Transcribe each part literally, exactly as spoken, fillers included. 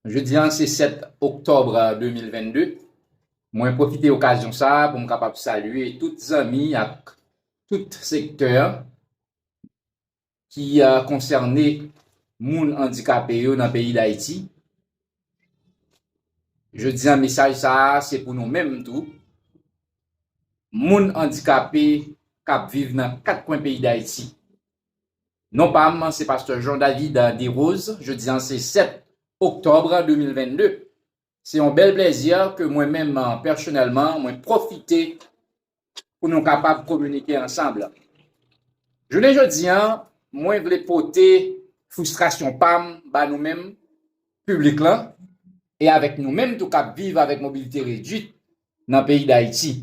Jodi a, se sèt oktòb de mil vennde. Mwen pwofite okazyon sa a pou m kapab salye tout zanmi ak tout sektè ki, a, konsène moun andikape yo nan peyi Dayiti. Jodi a, mesaj sa a, se pou nou menm tou. Moun andikape k ap viv nan kat kwen peyi Dayiti. Non pa m, se pastè Jean David Desroses. Jodi a, se sèt oktòb de mil vennde. Se yon bèl plèzi ke mwen menm, pèsonèlman, mwen pwofite pou nou kapab kominike ansanm. Jounen jodi a, mwen vle pote fristrasyon pa m ba nou menm, piblik lan, e avèk nou menm tou k ap viv avèk mobilite redwit nan peyi Dayiti.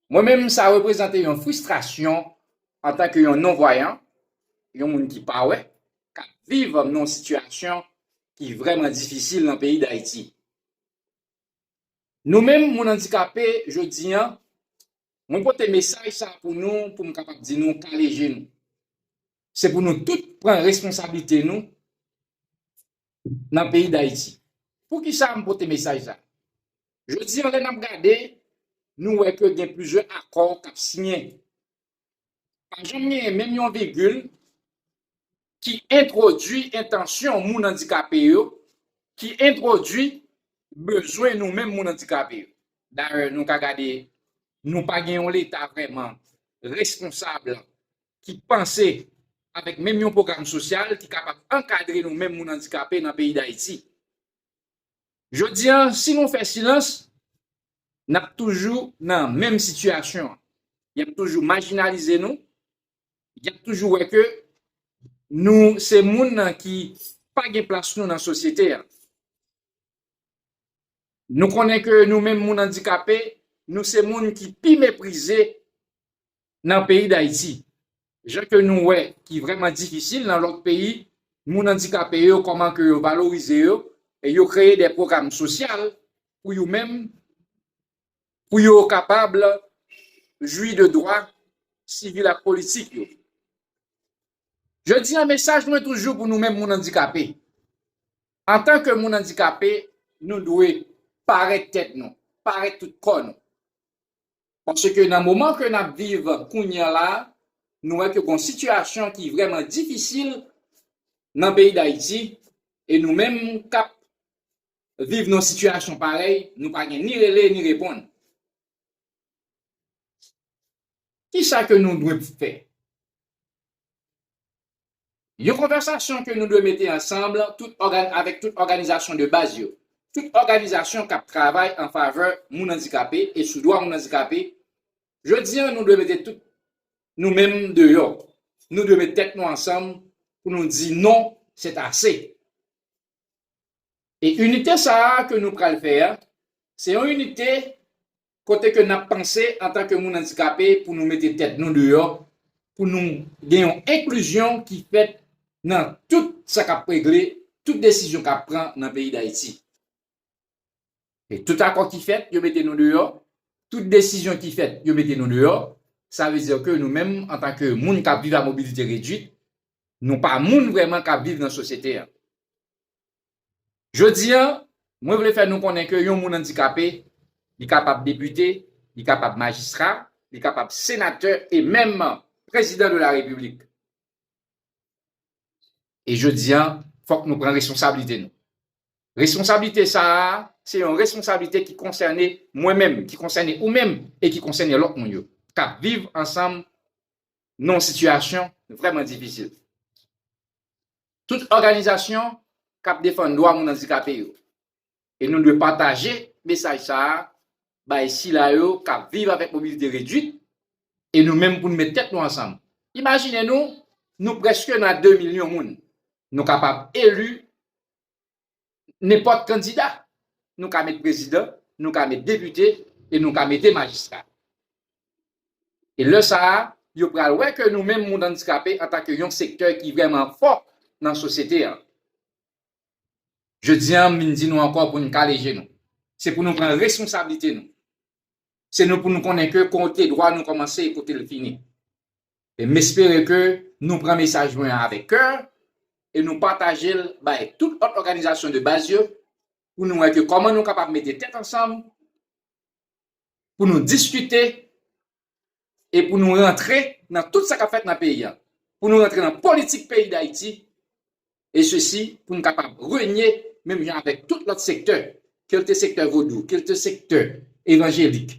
Mwen menm, sa reprezante yon fristrasyon antanke yon nonvwayan, yon moun ki pa wè, k ap viv nan yon sitiyasyon ki vrèman difisil nan peyi Dayiti. Nou menm, moun andikape, jodi a, mwen pote mesaj sa pou nou, pou m kapab di nou, kale je nou. Se pou nou tout pran responsablite nou nan peyi Dayiti. Poukisa m pote mesaj sa? Jodi a, lè n ap gade, nou wè ke gen plizyè akò k ap siyen. Pa janm genyen menm yon vigil ki entwodui entansyon moun andikape yo, ki entwodui bezwen nou menm moun andikape yo. Dayè, nou ka gade, nou pa gen yon Leta vrèman responsab ki panse avèk menm yon pwogram sosyal ki kapab ankadre nou menm moun andikape nan peyi Dayiti. Jodi a, si nou fè silans, n ap toujou nan menm sitiyasyon an. Y ap toujou majinalize nou. Y ap toujou wè ke nou se moun nan ki pa gen plas nou nan sosyete a. Nou konnen ke nou menm moun andikape, nou se moun ki pi meprize nan peyi Dayiti. Jan ke nou wè ki vrèman difisil nan lòt peyi, moun andikape yo, kòman ke yo valorize yo, e yo kreye de pwogram sosyal pou yo menm, pou yo kapab jwi de dwa sivil ak politik yo. Jodi a, mesaj mwen toujou pou nou menm moun andikape. Antanke moun andikape, nou dwe parèt tèt nou, parèt tout kò nou. Paske nan moman ke n ap viv kounye a la, nou wè ke gon sitiyasyon ki vrèman difisil nan peyi Dayiti, e nou menm k ap viv nan sitiyasyon parèy, nou pa gen ni rele ni reponn. Kisa ke nou dwe fè? Yon konvèsasyon ke nou dwe mete ansanm tout ògan-, avèk tout òganizasyon de baz yo, tout òganizasyon k ap travay an favè moun andikape e sou dwa moun andikape. Jodi a, nou dwe mete tout nou menm deyò. Nou dwe met tèt nou ansanm pou nou di non, c'est assez. E inite sa a ke nou pral fè a, se yon inite kote ke n ap panse antanke moun andikape pou nou mete tèt nou deyò, pou nou gen yon enklizyon ki fèt nan tout sa k ap regle, tout desizyon k ap pran nan peyi Dayiti. E tout akò ki fèt, yo mete nou deyò, tout desizyon ki fèt, yo mete nou deyò, sa vle di ke nou menm, antanke moun k ap viv a mobilite redwit, nou pa moun vrèman k ap viv nan sosyete a. Jodi a, mwen vle fè nou konnen ke yon moun andikape, li kapab depite, li kapab majistra, li kapab senatè e menm prezidan de la repiblik. E jodi a, fòk nou pran responsablite nou. Responsablite sa a, se yon responsablite ki konsène mwen menm, ki konsène ou menm, e ki konsène lòt moun yo, k ap viv ansanm nan yon sitiyasyon vrèman difisil. Tout òganizasyon k ap defann dwa moun andikape yo. E nou dwe pataje mesaj sa a bay sila yo k ap viv avèk mobilite redwit, e nou menm pou n met tèt nou ansanm. Imajine nou, nou prèske nan de milyon moun. Nou kapab eli nenpòt kandida. Nou ka met prezidan, nou ka met depite, e nou ka mete majistra. E lè sa a, yo pral wè ke nou menm moun andikape antanke yon sektè ki vrèman fò nan sosyete a. Jodi a, m vin di nou ankò pou n kale je nou. Se pou nou pran responsablite nou. Se nou pou nou konnen ke kote dwa nou kòmanse e kote l fini. E m espere ke nou pran mesaj mwen an avèk kè, e nou pataje l bay tout lòt òganizasyon de baz yo pou nou wè ke kòman nou kapab mete tèt ansanm pou nou diskite e pou nou rantre nan tout sa k ap fèt nan peyi a, pou nou rantre nan politik peyi Dayiti, e sesi pou nou kapab renye menm jan avèk tout lòt sektè, ke l te sektè vodou, ke l te sektè evanjelik.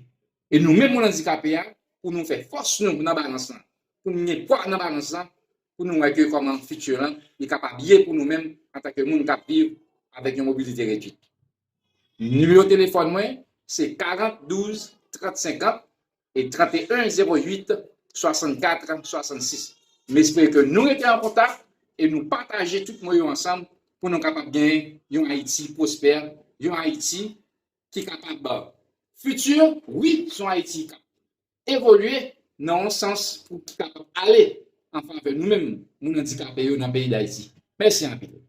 E nou menm moun andikape a, pou nou fè fòs nou nan balans lan, pou nou gen pwa nan balans lan, pou nou wè ke kòman fiti lan li kapab ye pou nou menm antanke moun k ap viv avèk yon mobilite redwit. Nimewo telefòn mwen se karant douz trant senkant e trant e en zewo uit swasannkat swasannsis. M espere ke nou rete an kontak e nou pataje tout mo yo ansanm pou nou kapab gen yon Ayiti pwospè, yon Ayiti ki kapab fiti, wi, se yon Ayiti k ap evolye nan yon sans pou ki kapab ale an favè nou menm, moun andikape yo nan peyi Dayiti. Mèsi anpil.